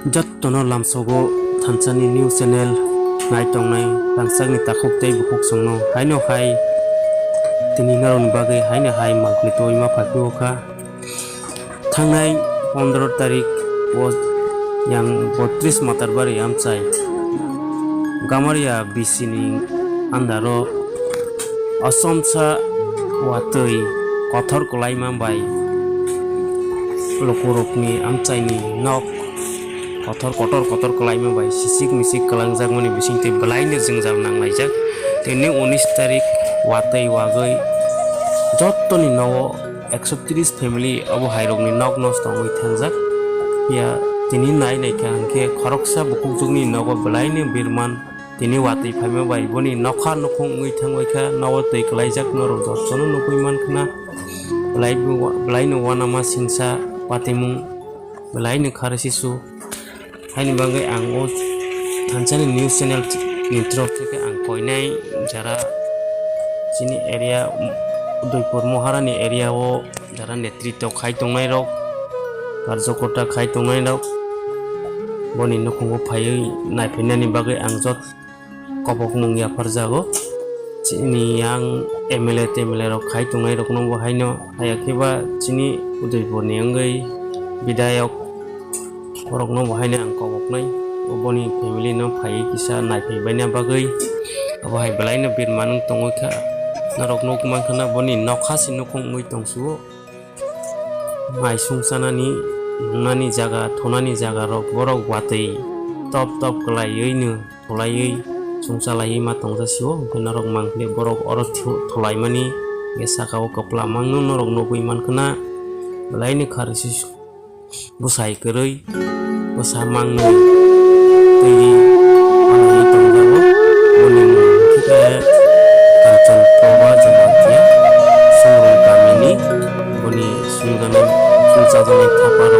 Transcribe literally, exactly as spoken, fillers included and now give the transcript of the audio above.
Jottono lamsogo thansani new channel nai tongnai rangchakni takhuk tei bukhuk songno haino hai tini norokni bagwi haino hai malpli tongwi ma phaikhe o kha. Thangnai pondro tarik o yang botris Matarbari amchai Gamaria B C ni andaro asomsa watwi kothor kwlaima bai lukurokni amchaini nok kothor kotor kotor kwlaima bai sisik misik kwlangjakmani bisingtwi bwlaino jwngjal nanglaijak. Tini unis tarik watwi wagwi jottoni nogo ekso tris family abo hairokni nok nosto wngwi thangjak. Phiya tini nai naikha hwnkhe khoroksa bukhukjwkni nogo bwlaino birman tini watwi phaima bai boni nokha nukhung wngwi thangbaikha, nogo twi kwlaijak norok jottono nugwi mankhna. Bwlai bo wa-, bwlaino uanama singsa patimung bwlaino kharwi sisu. Haini bagwi ang o thansani news channel ni through theke ang koinai jara chini area, Udaipur Moharani area o jara netritw khai tongnai rok, karjokota khai tongnai rok, boni nukhungo phaiwi naiphainani bagwi ang jot kobokmung yapharjago. Chini yang M L A T M L A rok khai tongnai rokno bo haino, haya khe ba chini Udaipurni wngwi bidayok borokno bo haino ang koboknai. Boni family no phaiwi kisa naiphai baina bagwi abo hai bwlaino birman wng tongwi kha. Norok nuk mankha na boni nokha se nukhung wngwi tongsuo. Mai sungsanani, nungnani jaga, thunani jaga rok borok watwi top top kwlaiwi no thulaiwi sungsa laiwi ma tongja sio, hwnkhe norok mangpili borok oro thu-, thulaimani hwnkhe saka o kwpla mangno norok nugwi mankhana, bwlaino kharwi se bwsai kwrwi bwsa mangno twiwi phalwi tongjago. Boni mung hwnkhe Kanchan Prabha Jamatia, Songrom kamini, boni sungjanai, sungchajaknai thaparo.